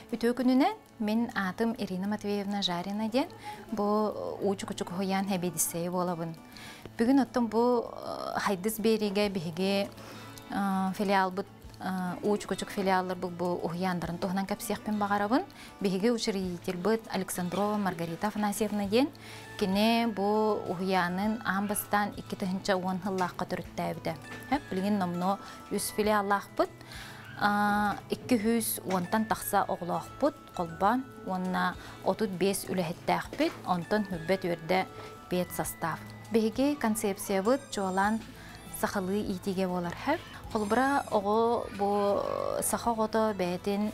Үтүө күнүнэн, мин аатым Ирина Матвеевна Жарина диэн, бу Уучукучук уһуйаан сэбиэдиссэйэ буолабын. Бүгүн оттон бу Хайдыс биэриигэ биһиги филиалбыт Уучукучук филиалларбыт бу уһуйааннарын туһунан кэпсиэхпин баҕарабын. Биһиги учредительбыт Александрова Маргарита Афанасьевна диэн, кини бу уһуйаанын аан бастаан 2010 сыллаахха төрүттээбитэ. Билигин номнуо үс филиаллаахпыт. 210-тан тахса оҕолоохпут холбоон уонна 35 үлэһиттээхпит, онтон хүрбэт үөрдэ педсостав. Биһиги концепциябыт чуолаан сахалыы иитиигэ буолар. Холобура, оҕо бу саха оҕото бэйэтин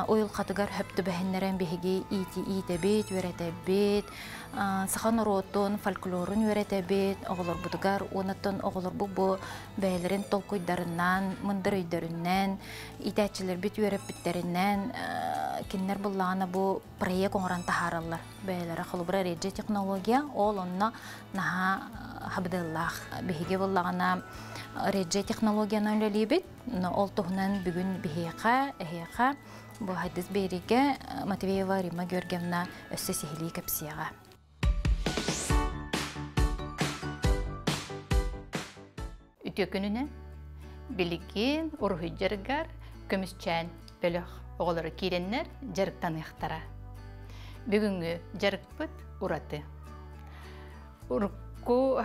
уйулҕатыгар хөп түбэһиннэрэн биһиги иити иитэбит, үөрэтэбит, саха норуотун фольклорун үөрэтэбит оҕолорбутугар уонна оҕолорбут бу бэйэлэрин толкуйдарынан, мындыр өйдөрүнэн, иитээччилэрбит үөрэппиттэринэн кинилэр буллаҕына бу проект оҥорон таһаараллар. Бэйэлэрэ холобура реджи технология, ол онно наһаа хабыдыаллаах. Биһиги буллаҕына реджи технологиянан үлэлиибит, ол туһунан бүгүн биһиэхэ, эһиэхэ бу Хайдыс биэриигэ Матвеева Римма Георгиевна өссө сиһилии кэпсиэҕэ. Үтүө күнүнэн билигин уруһуй дьарыгар көмүсчээн бөлөх оҕолоро киирэннэр дьарыктаныахтара. Бүгүҥҥү дьарыкпыт ураты. Урукку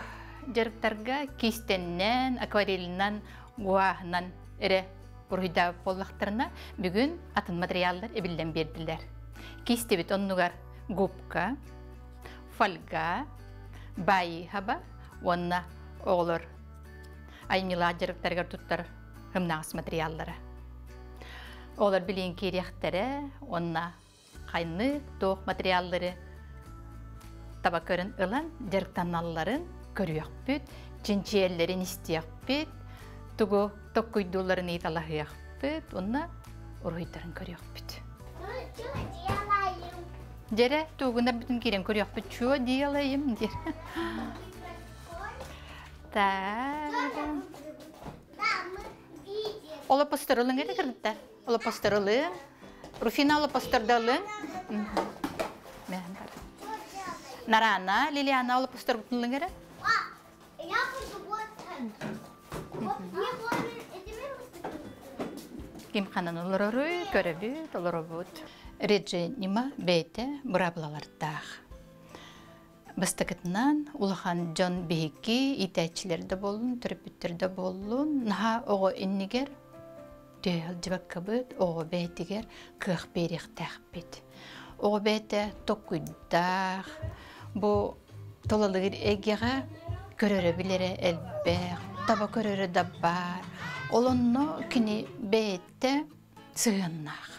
дьарыктарга киистэннэн, акварелинан, гуаһынан эрэ уруһуйдаабыт буоллахтарына, бүгүн атын материаллар эбиллэн биэрдилэр. Киистибит оннугар губка, фольга, баайыы хаба уонна оҕолор айымньылаах дьарыктарыгар туттар ымнаҕас материаллара. Оҕолор билиэн киириэхтэрэ уонна хайнык туох материаллары таба көрөн ылан дьарыктаналларын көрүөхпүт, чинчийэллэрин истиэхпит, тугу токкуйдуулларын ыйыталаһыахпыт уонна уруһуйдарын көрүөхпүт. Дьэрэ, тугунар бүтүн киирэн көрүөхпүт чуо делаем диир. Так. Олоппосторулун эрэ кыргыттар. Олоппосторулун. Руфина олоппостордалын. Нарана, Лилиана олоппосторбутун эрэ. Ким ханан олороруй, көрөбүт, олоробут. Реджи ньыма бэйэтэ быраабылалардаах. Бастакытынан, улахан дьон биһиги иитээччилэр да буоллун, төрөппүттэр да буоллун, наһаа оҕо иннигэр түһэ сылдьыбаккабыт, оҕо бэйэтигэр кыах биэриэхтээхпит. Оҕо бэйэтэ токкуйдаах, бу тулалыыр эйгэҕэ көрөрө-билэрэ элбэх, таба көрөрө да баар. Ол онно кини бэйэтэ сыһыаннаах.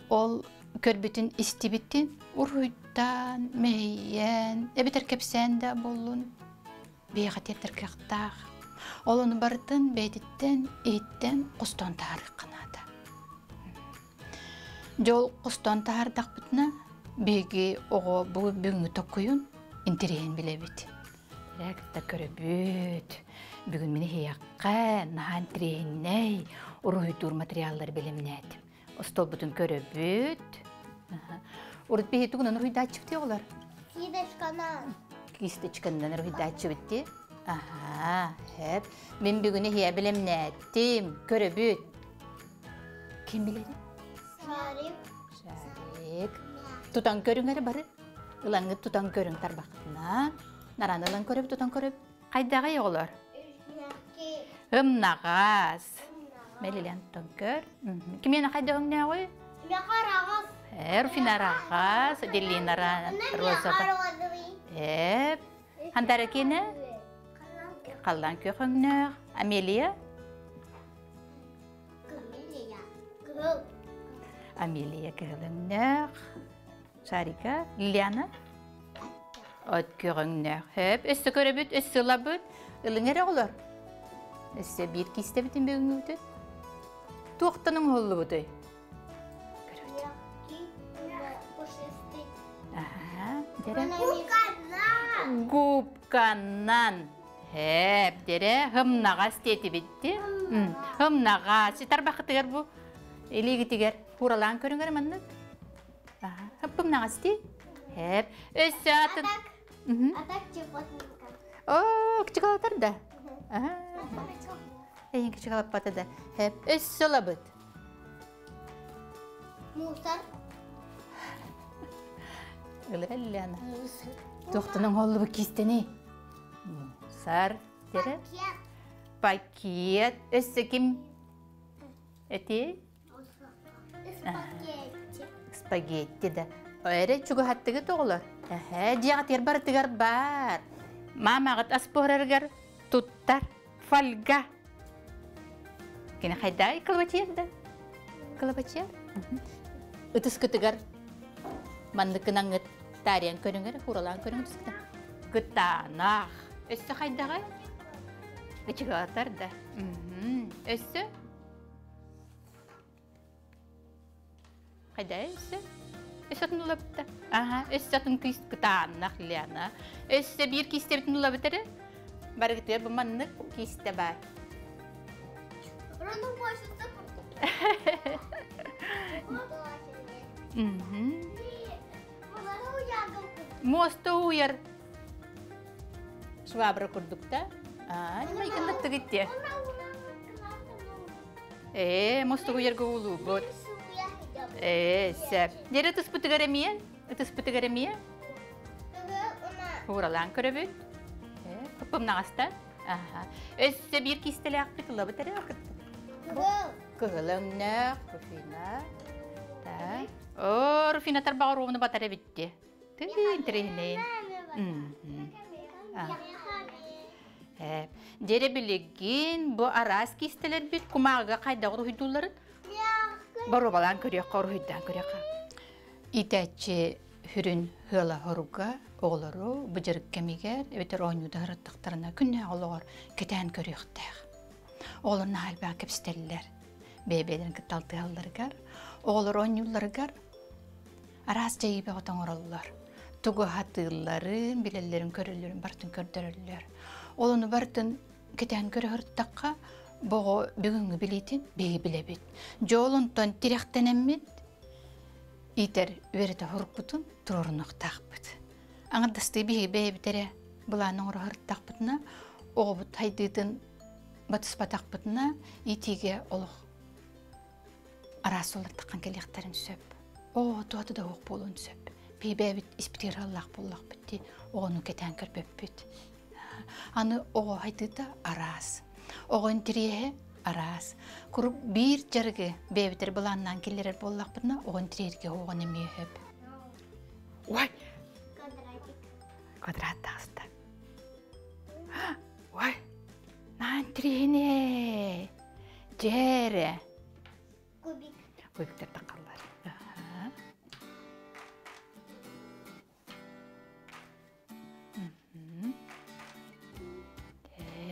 Ол көрбүтүн истибитин уруһуйдаан, мэһийэн, эбэтэр кэпсээн да буоллун, биһиэхэ тиэрдэр кыахтаах. Ол ону барытын бэйэтиттэн, иһиттэн хостоон таһаарыахха наада. Дьол хостоон таһаардахпытына, биһиги оҕо бу бүгүҥҥү токкуйун интэриэһин билэбит. Кытта көрөбүт. Бүгүн мин иһиэххэ наһаа интэриэһинэй уруһуйдуур материаллары бэлэмнээтим. Остуолбутун көрөбүт. Урут биһи тугунан уруһуйдааччыбыт оҕолор? Кисточканан. Кисточканан уруһуйдааччыбыт дии. Аха, хэп. Мин бүгүн иһиэ бэлэмнээтим. Көрөбүт. Ким билэри? Шарик. Шарик. Тутан көрүҥ эрэ бары. Ылаҥҥыт тутан көрүҥ тарбахтынан. Наран ылан көрөбүт, тутан көрөбүт. Хайдаҕый оҕолор? Ымнаҕас. Мэлилэн тутан көр. Кимиэнэ хайда өҥнөөҕүй? Меха араҕас. Руфина араҕас, Делина розовый. Эп. Хантара киэнэ? Халлаан күөх өҥнөөх. Амелия? Камелия. Кыһыл. Амелия кыһыл өҥнөөх. Шарика, Лилиана? От күөх өҥнөөх. Хөп, өссө көрөбүт, өссө ылабыт. Ылыҥ эрэ оҕолор. Өссө биир киистэбитин бүгүҥҥүбүтүн. Туохтан оҥоһуллубутуй? Көрөбүт. Аха, дэрэ. Губканан. Губканан. Хэп, дэрэ, хымнаҕас диэтибитти. Ымнаҕас. Тарбахытыгар бу илиигитигэр куралаан көрүҥэр маннык. Хыппымнаҕас дии. Хэп. Өссө атын. Атак чепотника. Оо, кычыкалатар да. Эйин кычыкалаппата да. Хэп. Өссө лабыт. Мусор. Ылыр Лена. Туохтанан холлубу кистени. Мусор. Тере. Пакет. Өссө ким? Эти? Спагетти. Спагетти да. Эрэ чугаһаттыгы тоҕолор. Эһэ, дьиэҕитигэр барытыгар бар. Маамаҕыт ас буһарарыгар туттар фольга. Кини хайдай кылабачыйар да? Кылабачыйар? Ытыскытыгар манныкынаҥҥыт таарыйан көрүҥэр, хууралаан көрүҥ ытыскыта. Кытаанах. Өссө хайдаҕай? Ычыгатар да. Өссө? Хайда өссө? Өссө атын улабытта. Аха, өссө атын кыыс кытаанах Лена. Өссө биир киистэбитин улабытары. Барыгытыгар бу маннык киистэ баар. Муоста ууйар швабра курдукта. Аа, майгыннаттыгытте. Ээ, муоста уйарга уулуубут. Ээ, сөп. Дьэрэ ытыспытыгар эмиэ? Ытыспытыгар эмиэ? Ууралаан көрөбүт. Ээ, кыппымнаҕаста. Аха. Өссө биир киистэлээхпит ылабыт эрэ Кыһыл өҥнөөх Руфина. Так. О, Руфина тарбаҕар ууну батар эбитти. Тыы, интэриэһинэй. Дьэрэ билигин бу араас киистэлэрбит кумааҕыга хайдах уруһуйдуулларын боруобалаан көрүөххэ, уруһуйдаан көрүөххэ. Иитээччи сүрүн сыала-соруга оҕолору бу дьарык кэмигэр эбэтэр оонньуута сырыттахтарына күннээҕи олоҕор кэтээн көрүөхтээх. Оҕолор наһаа элбэҕи кэпсэтэллэр. Бэйэ-бэйэлэрин кытта алтыһалларыгар, оҕолор оонньуулларыгар араас дьайыы бөҕөтө оҥороллор. Тугу сатыылларын, билэллэрин, көрөллөрүн барытын көрдөрөллөр. Ол ону барытын кэтээн көрө сырыттахха, бу оҕо бүгүҥҥү билиитин биһиги билэбит. Дьэ ол онтон тирэхтэнэммит иитэр үөрэтэ сорукпутун туруорунуохтаахпыт. Аҥардастыы биһиги бэйэбит эрэ былаан оҥоро сырыттахпытына, оҕобут сайдыытын батыспатахпытына, иитиигэ олох араас суоллартаххан кэлиэхтэрин сөп. Оо, туһата да суох буолуон сөп. Биһи бэйэбит испитигэр аллаах буоллахпыт дии, оҕону кэтээн көрбөппүт. Аны оҕо хайдыыта араас. Оҕо интэриэһэ араас. Куруук биир дьарыгы бэйэбитэр былааннаан киллэрэр буоллахпытына, оҕо интэриэһиргэ оҕону эмиэ сөп. Ой! Квадратик. Квадрат таҕыста. Ой! Наһаа интэриэһинэй! Дьээрэ! Кубик. Кубиктар тахаллар.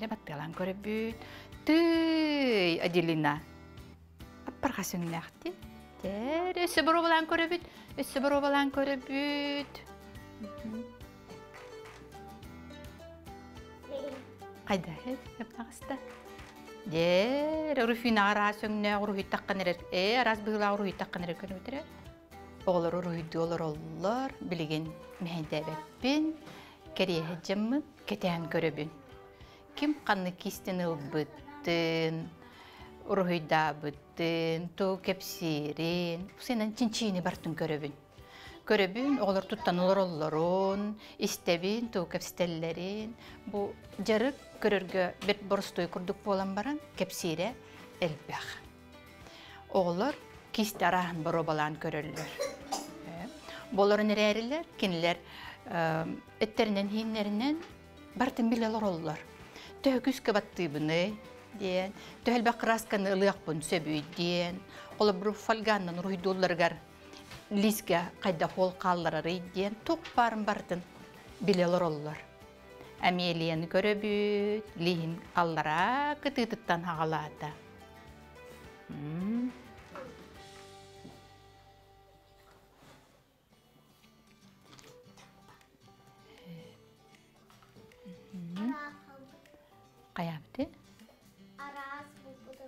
Эрэ баттыалаан көрөбүт. Тыый, Аделина. Аппарха сүҥнээхти. Тээр, өссө боруобалаан көрөбүт. Өссө боруобалаан көрөбүт. Хайда, таҕыста. Дьэ, Руфина араас өҥнөөх уруһуйтаххын эрэр. Ээ, араас быһыылаах уруһуйтаххын эрэр көрөбүт Оҕолор уруһуйдуу олороллор, билигин мэһэйдээбэппин, кэриэһэ дьаммын кэтээн көрөбүн. Ким ханнык киистэн ылбытын, уруһуйдаабытын, тугу кэпсиирин, синэн чинчиини барытын көрөбүн. Көрөбүн, оҕолор туттан олороллорун, истэбин, тугу кэпсэтэллэрин. Бу дьарык көрөргө бэрт боростуой курдук буолан баран, кэпсиирэ элбэх. Оҕолор кист арааһын боруобалаан көрөллөр. Болорун эрээрилэр, кинилэр эттэринэн-ииннэринэн барытын билэ олороллор. Төһө күүскэ баттыыбыный диэн, төһө элбэх кыраасканы ылыахпын сөбүй диэн, холобур фольганнан уруһуйдуулларыгар лиискэ хайдах уол хаалларарый диэн туох баарын барытын билэ олороллор. Амелияны көрөбүт, лиһин аллараа кытыытыттан хаҕалаата. Хайаабыты? Араас булбут.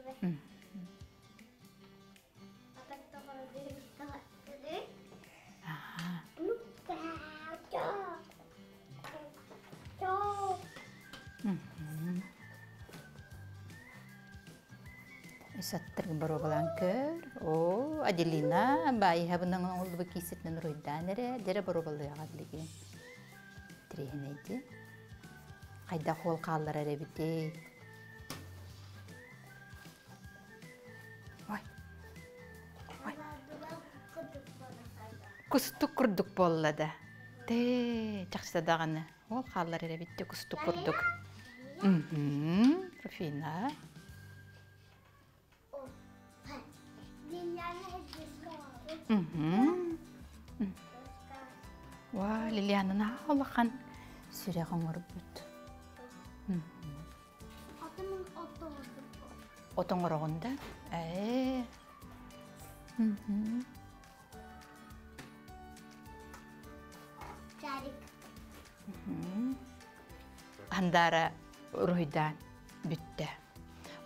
Өссө боруобалаан көр. Оо, Аделина баайыһабынан оҥоллубу киисэтинэн уруйдаан эрэ, дьэрэ боруобалыаҕа билигин. Тириэһинэйди. Хайдах уол хаалларар эбитий? Ой. Ой. Кустук курдук буолла да. Тэ, чахчыта даҕаны. Ол хааллар эрэ битти кустук курдук. Руфина. Уа, Лилиана наһаа улахан сүрэх оҥорбут. От оҥороҕун да? Ээ. Чарик. Андаара уруһуйдаан бүттэ.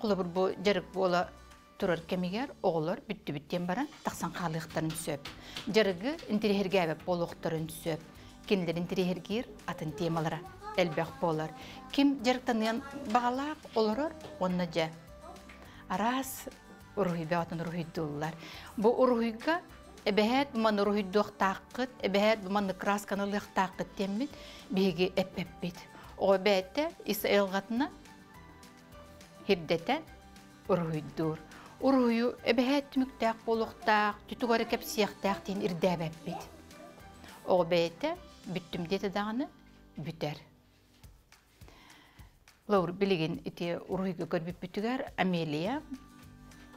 Холобур, бу дьарык буола турар кэмигэр оҕолор бүттүбүт диэн баран тахсан хаалыахтарын сөп. Дьарыгы интириэһиргээбэт буолуохтарын сөп. Кинилэр интириэһиргиир атын темалара элбэх буолар. Ким дьарыктаныан баҕалаах олорор уонна дьэ араас уруһуй бөҕөтүн уруһуйдууллар. Бу уруһуйга эбэһээт маны уруһуйдуохтааххыт, эбэһээт бу маннык красканы ылыахтааххыт диэммит биһиги эппэппит. Оҕо бэйэтэ ис айылҕатына Ирдэтэн уруһуйдуур. Уруһуйу эбэһээт түмүктээх буолуохтаах, түтүгэрэ кэпсиэхтээх диэн ирдээбэппит. Оҕо бэйэтэ бүттүм диэтэ даҕаны бүтэр. Лаур билигин ити уруһуйга көрбүппүтүгэр Амелия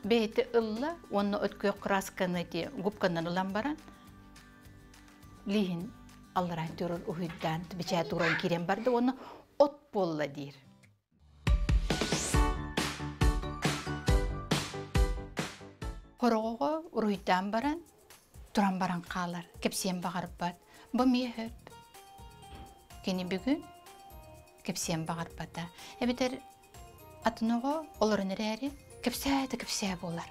бэйэтэ ылла уонна от күөх красканы ити губканан ылан баран лиһин аллараа турар уһуйдаан бичээт уран киирэн барда уонна от буолла диир. Хороҕоҕо уруһуйдаан баран, туран баран хаалар, кэпсиэн баҕарбат. Бу эмиэ сөп. Кини бүгүн кэпсиэн баҕарбата. Эбэтэр атын оҕо олорон эрээри кэпсээ да кэпсээ буолар.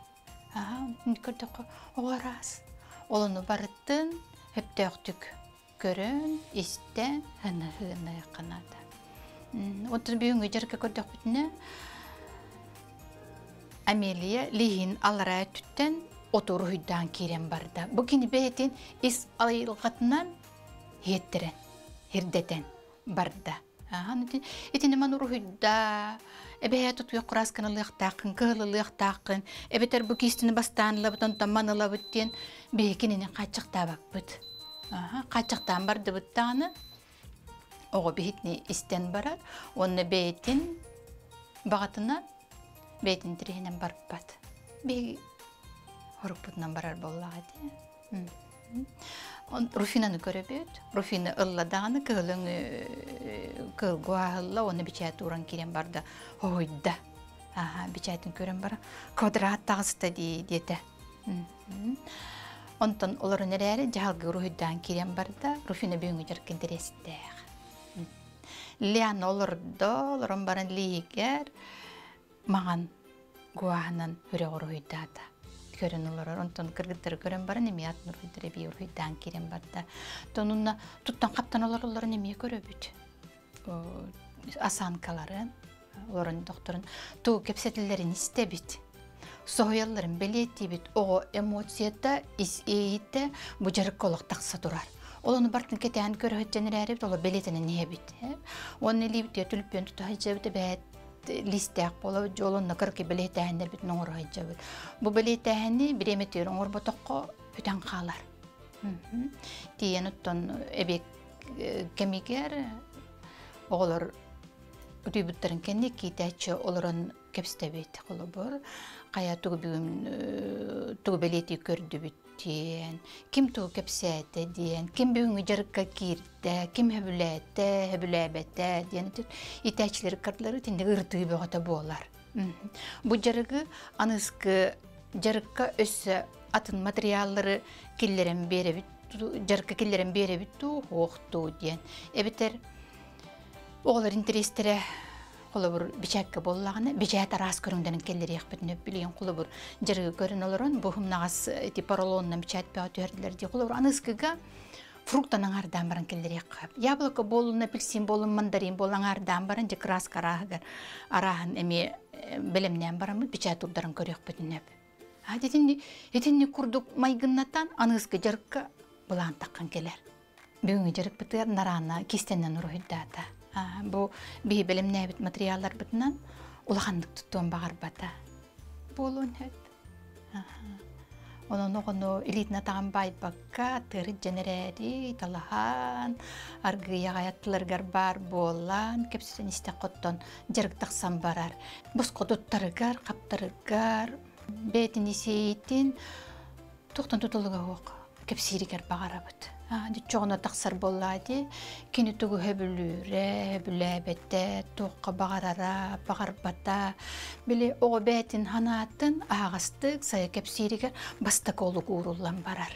Аһа, көрдөххө, оҕо араас. Ол ону барытын сөптөөхтүк көрөн, истэн, һыныһыыныахха наада. Оттон бүгүҥҥү дьарыкка көрдөхпүтүнэ, Амелия лиһин алараа өттүттэн оту уруһуйдаан киирэн барда. Бу кини бэйэтин ис айылҕатынан иһиттэрэн, ирдэтэн барда. Итини ман уруһуйдаа, эбэһээ тутуйах кураасканы ылыахтааххын, кыһыл ылыахтааххын, эбэтэр бу киистини бастаан ылабыт, онтон ман ылабыт диэн биһиги кинини хааччахтаабаппыт. Хааччахтаан бардыбыт даҕаны оҕо биһитини истэн барар уонна бэйэтин баҕатынан бэйэтин тириһинэн барбат. Биһиги хоруппутунан барар буоллаҕа дии. Руфинаны көрөбүт. Руфина ылла даҕаны кыһыл өҥү кыһылгу ааһылла уонна бичээт ууран киирэн барда. Хоһуйда. Аха, бичээтин көрөн баран квадрат таҕыста дии диэтэ. Онтон олорон эрээри дьаһалга уруһуйдаан киирэн барда. Руфина бүгүҥҥү дьарык интэриэстээх. Лиана олордо, олорон баран лиигэр маҥан гуаһынан үрэх уруһуйдаата. Көрөн олорор. Онтон кыргыттары көрөн баран эмиэ атын уруһуйдары эбии уруһуйдаан киирэн барда. Тонунна туттан хаптан олороллорун эмиэ көрөбүт. Осанкаларын, олорон докторун туу кэпсэтэллэрин истэбит. Соһуйалларын бэлиэтиибит. Оҕо эмоцията, ис иэйиитэ бу дьарыкка олох тахса турар. Ол ону бартын кэтээн көрө сылдьан эрээрибит, оло бэлиэтэнэн иһэбит. Уонна илиибитигэр түлүпүөн тута сылдьабыт эбээт лиистээх буолабыт, дьол онно кыракый бэлиэтээһиннэрбитин оҥоро сылдьабыт. Бу бэлиэтээһини бириэмэтигэр оҥорботоххо бүтэн хаалар. Тиийэн оттон эбиэт кэмигэр оҕолор утуйбуттарын кэннэ киитээччи олорон кэпсэтэбит. Холобур, хайа тугу бүгүн тугу бэлиэтии көрдүбүт диэн, ким тугу кэпсээтэ диэн, ким бүгүҥҥү дьарыкка киирдэ, ким сөбүлээтэ, сөбүлээбэтэ диэн итээччилэри кардылары итинник ырытыы бөҕөтө буолар. Бу дьарыгы аныскы дьарыкка өссө атын материаллары киллэрэн биэрэбит, дьарыкка киллэрэн биэрэбит дуу, суох дуу диэн. Эбэтэр оҕолор интэриэстэрэ холобур бичээккэ буоллаҕына бичээт араас көрүҥнэрин киллэриэхпитин билигин холобур дьарыгы көрөн олорон бу хумнаҕас ити поролонунан бичээт бөҕө түһэрдилэр дии холобур аныскыга. Фруктан аҥаардаан баран киллэриэххэ. Яблоко буоллун, апельсин буоллун, мандарин буоллун аҥаардаан баран дьэ краска арааһыгар арааһын эмиэ бэлэмнээн бараммыт печать урдарын көрүөхпүтүн сөп. Итинни итинни курдук майгыннатан аныгыскы дьарыкка былаан таххан кэлэр. Бүгүҥҥү дьарыкпытыгар нараана кистэнэн уруһуйдаата. Бу биһи бэлэмнээбит материалларбытынан улаханнык туттуон баҕарбата. Буолуон сөп. Онон оҕону илиитин атаҕын баайбакка, тыырыт дьэн эрээри, талаһан, аргыый аҕай аттыларыгар баар буолан, кэпсэтэн истэххэ дьарык тахсан барар. Босхо туттарыгар, хаптарыгар, бэйэтин исиитин Туохтан тутулуга суох кэпсииригэр баҕарабыт. Дьоччоҕуна тахсар буоллаа дии. Кини тугу сөбүлүүрэ, сөбүлээбэтэ, туохха баҕарара, баҕарбата. Били оҕо бэйэтин санаатын аһаҕастык сайа кэпсииригэр бастакы олук ууруллан барар.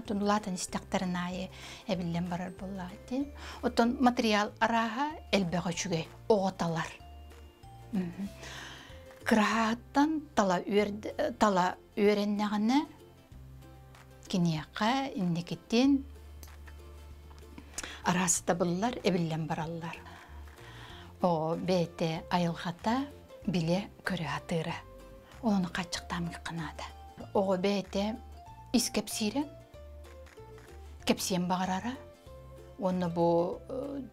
Тунулаатан истэхтэрин аайы эбиллэн барар буоллаа дии. Оттон материал арааһа элбэх үчүгэй оҕо талар. Кыраһааттан тала тала Үөрэннэҕинэ киниэхэ инникитин араастабыллар эбиллэн бараллар. Оҕо бэйэтэ айылҕата билэ көрө сатыыра. Ол ону хааччахтаамыахха наада. Оҕо бэйэтэ ис кэпсиирэ, кэпсиэн баҕарара уонна бу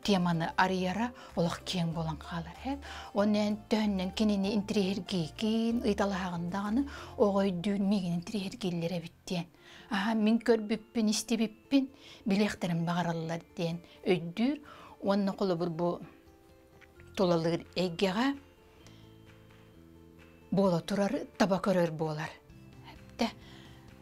теманы арыйара олох киэҥ буолан хаалар ээ. Онон төһөннөн кинини интириэһиргиигин, ыйыталаһаҕын даҕаны оҕо өйдүүр миигин интириэһиргииллэр эбит диэн. Аха мин көрбүппүн, истибиппин билиэхтэрин баҕараллар диэн өйдүүр уонна холобур бу тулалыыр эйгэҕэ буола турар таба көрөр буолар. Эптэ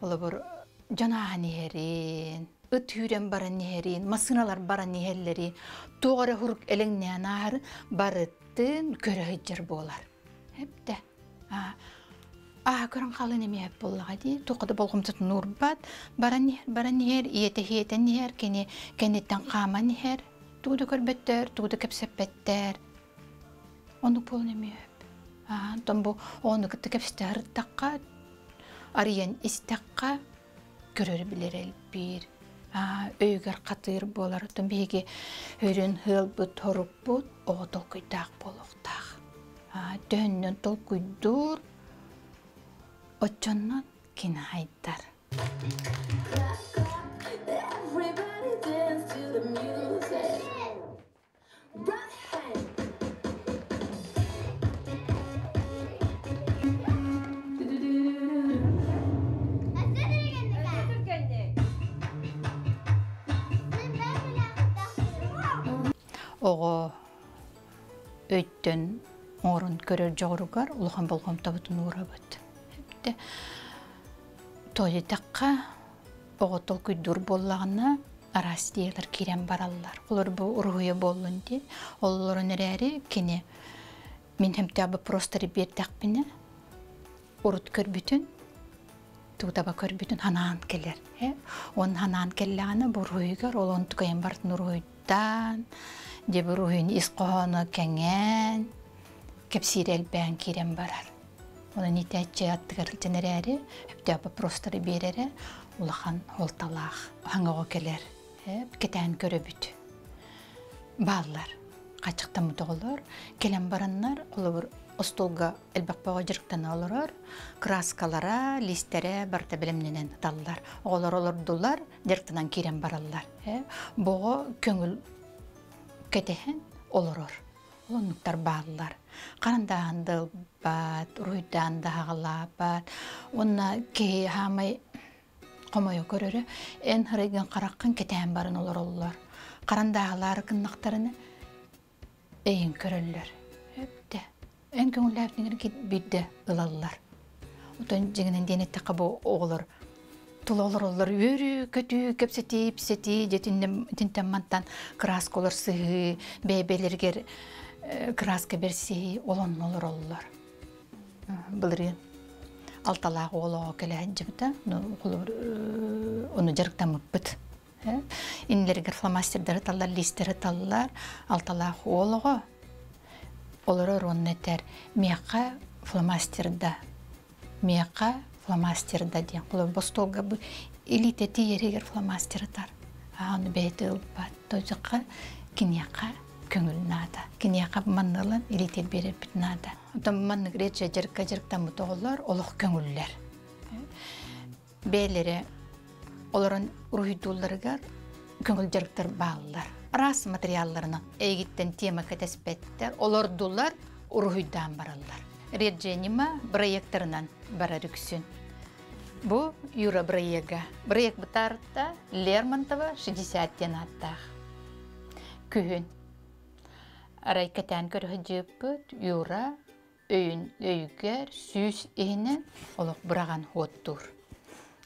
холобур дьон ааһан иһэрин, ыт үүрэн баран иһэрин, массыыналар баран иһэллэрин, туох эрэ хурук элэҥнээн ааһар барытын көрө сылдьар буолар. Эптэ аа көрөн хаалан эмиэ буоллаҕа дии туохха да болҕомтотун уурбат баран иһэр баран иһэр ийэтэ иһиэтэн иһэр кини кэнниттэн хааман иһэр тугу да көрбөттөр тугу да кэпсэппэттэр Оннук буолан эмиэ сөп. Онтон бу оҕону кытта кэпсэтэ сырыттахха, арыйан истэххэ, көрөр билэр элбиир, өйүгэр хатыыр буолар. Оттон биһиги өрүн ыалбыт, хоруппут оҕо толкуйдаах буолуохтаах. Төһөннөн толкуйдуур, оччоннон кини хайдар. Everybody dance to the music. Оҕо өйтөн оҥорон көрөр дьоҕуругар улахан болҕомтобутун уурабыт. Тоҕо оҕо толкуйдуур буоллаҕына араас идеялар киирэн бараллар. Олор бу уруһуйа буоллун дии. Олорон эрээри кини мин хэмтээх боппуруостары биэрдэхпинэ урут көрбүтүн тугутаба көрбүтүн ханаан кэлэр. Он ханаан кэллэҕинэ бу уруһуйугар ол онтукайын барытын уруһуйдаан, дьэ бу уруһуйун ис хоһооно кэҥээн, кэпсиирэ элбээн киирэн барар. Онон иитээччи аттыгар сылдьан эрээри, сөптөөх боппуруостары биэрэрэ улахан суолталаах. Хаҥа оҕо кэлэр, кэтээн көрөбүт. Бааллар. Хааччахтаммыт оҕолор кэлэн бараннар, холобур, остуолга элбэх бөҕө дьарыктана олорор, кырааскалара, лиистэрэ барыта бэлэмнэнэн ыталлар. Оҕолор олордулар, дьарыктанан киирэн бараллар. Бу оҕо көҥүл кэтэһэн олорор. Оннуктар бааллар. Харандааһын да ылбат, уруһуйдаан да аҕалаабат. Уонна киһи хаамай хомойо көрөрө, эн ырайгын хараххын кэтээн баран олороллор. Харандааһылаары гыннахтарына эйин көрөллөр. Өптө. Эн көҥүллээбитиҥэр биирдэ ылаллар. Отон дьиҥинэн диэн эттэххэ бу оҕолор тула олороллор үөрүү-көтүү, кэпсэтии, ипсэтии, дьэ итинтэн мантан кырааска олорсуһуу, бэйэ-бэйэлэригэр кырааска бэрсиһии ол онно олороллор. Былырыын алталаах уол оҕо кэлэ сылдьыбыта, ону дьарыктаммыппыт. Иннилэригэр фломастердары таллар, лиистэри таллар, алталаах уол оҕо олорор уонна этэр миэхэ фломастерда миэхэ фломастерда диэн холобур остуолга бу илиитэ тиийэригэр фломастер ытар. Аны бэйэтэ ылбат. Тойдьахха киниэхэ көҥүл наада. Киниэхэ маннылан илиитин биэрэрбит наада. Оттон маннык рече дьарыкка дьарыктаммыт оҕолор олох көҥүллэр. Бэйэлэрэ олорон уруһуйдуулларыгар көҥүл дьарыктар бааллар. Араас материалларынан эйигиттэн тема кэтэспэттэр, олордулар, уруһуйдаан бараллар. Редженима проекторынан барар үксүн. Бу Юра бырайыага. Бырайыак бытаарытта Лермонтова 60 диэн ааттаах. Күһүн. Арай кэтээн көрө сылдьыыппыт Юра өйүн өйүгэр сүүс иһинэн олох быраҕан хуоттуур.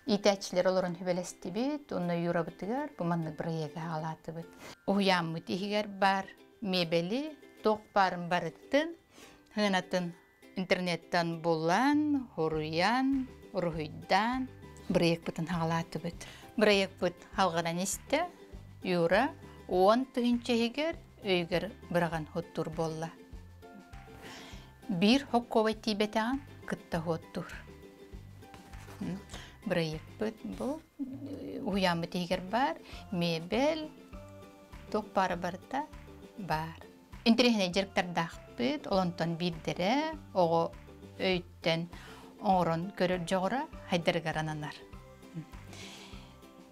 Иитээччилэр олорон сүбэлэстибит, уонна Юрабытыгар бу маннык бырайыагы аҕалаатыбыт. Уһуйааммыт иһигэр баар миэбэли туох баарын барытын, сыанатын Интернеттэн булан, уруйан, уруһуйдаан бырайыакпытын хаҕалаатыбыт. Бырайыакпыт халҕанан истэ, Юра 10 000 иһигэр өйүгэр быраҕан хуттуур буолла. Биир хоккуобай тиийбэтэҕин кытта хуоттуур. Бырайыакпыт бу уһуйааммыт иһигэр баар, мебель, туох баара барыта баар. Интэриэһинэй дьарыктардаахпыт, ол онтон биирдэрэ оҕо өйтөн оҥорон көрөр дьоҕура хайдарыгар ананар.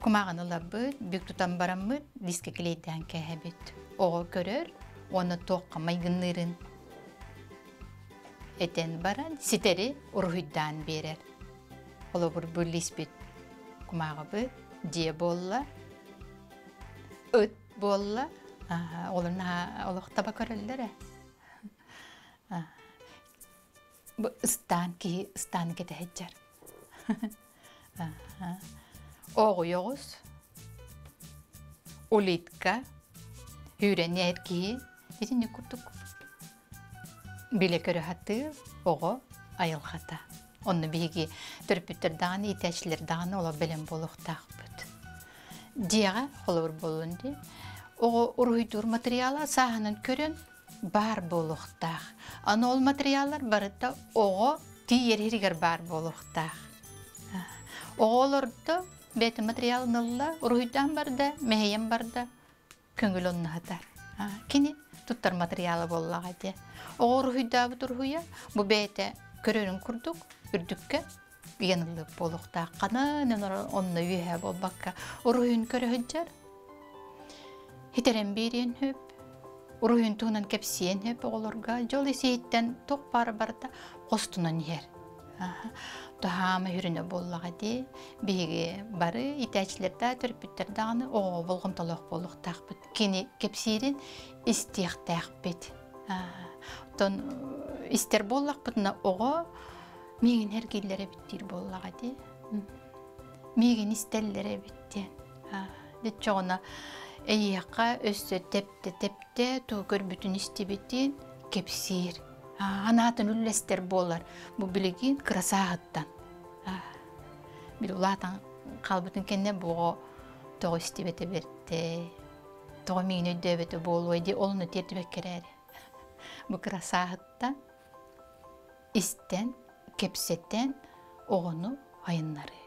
Кумааҕыны ылабыт, бүк тутан бараммыт, дискэ килиэйдээн кээһэбит. Оҕо көрөр уонна туохха майгынныырын этэн баран ситэри уруһуйдаан биэрэр. Холобур, бу лиспит кумааҕыбыт дьиэ буолла, ыт буолла. Олор наһаа олох таба көрөллөр ээ. Бу ыстаан киһи ыстааны кэтэһэджэр. Оҕуйоҕус, улитка, үүрэнээр киһи итинник курдук билэ көрө сатыыр оҕо айылҕата. Онно биһиги төрөппүттэр даҕаны, иитээччилэр даҕаны олох бэлэм буолуохтаахпыт. Дьиэҕэ холобур буолуон дии. Оҕо уруһуйдуур материала сааһынан көрөн баар буолуохтаах. Аны ол материаллар барыта оҕо тиийэр иһигэр баар буолуохтаах. Оҕо олордо, бэйэтин материалын ылла, уруһуйдаан барда, мэһийэн барда, көҥүл онноһутар. Кини туттар материала буоллаҕа дии. Оҕо уруһуйдаабыт уруһуйа бу бэйэтэ көрөрүн курдук үрдүккэ ыйаныллык буолуохтаах. Ханан онно үөһэ буолбакка уруһуйун көрө сылдьар. Хитэрэн биэриэн сөп. Уруһуйун туһунан кэпсиэн сөп оҕолорго. Дьол исиһиттэн туох баара барыта хостунан иһэр. Таһаама үрүнэ буоллаҕа дии. Биһиги бары иитээччилэр да, төрөппүттэр даҕаны оҕоҕо болҕомтолоох буолуохтаахпыт. Кини кэпсиирин истиэхтээхпит. Оттон истэр буоллахпытына оҕо миигин эргиллэр эбит диир буоллаҕа дии. Миигин истэллэр эбит диэн. Диччоҕуна эйиэхэ өссө тэптэ-тэптэ туу көрбүтүн истибитин кэпсиир. Анаатын үллэстэр буолар. Бу билигин кыра сааһыттан. Били улаатан хаалбытын кэннэ буоҕо тоҕо истибэтэ бэртэй, тоҕо миигин өйдөөбөтө буолуой дии ол ону тиэрдибэккэ эрээри. Бу кыра сааһыттан истэн, кэпсэтэн оҕону айыннарыы.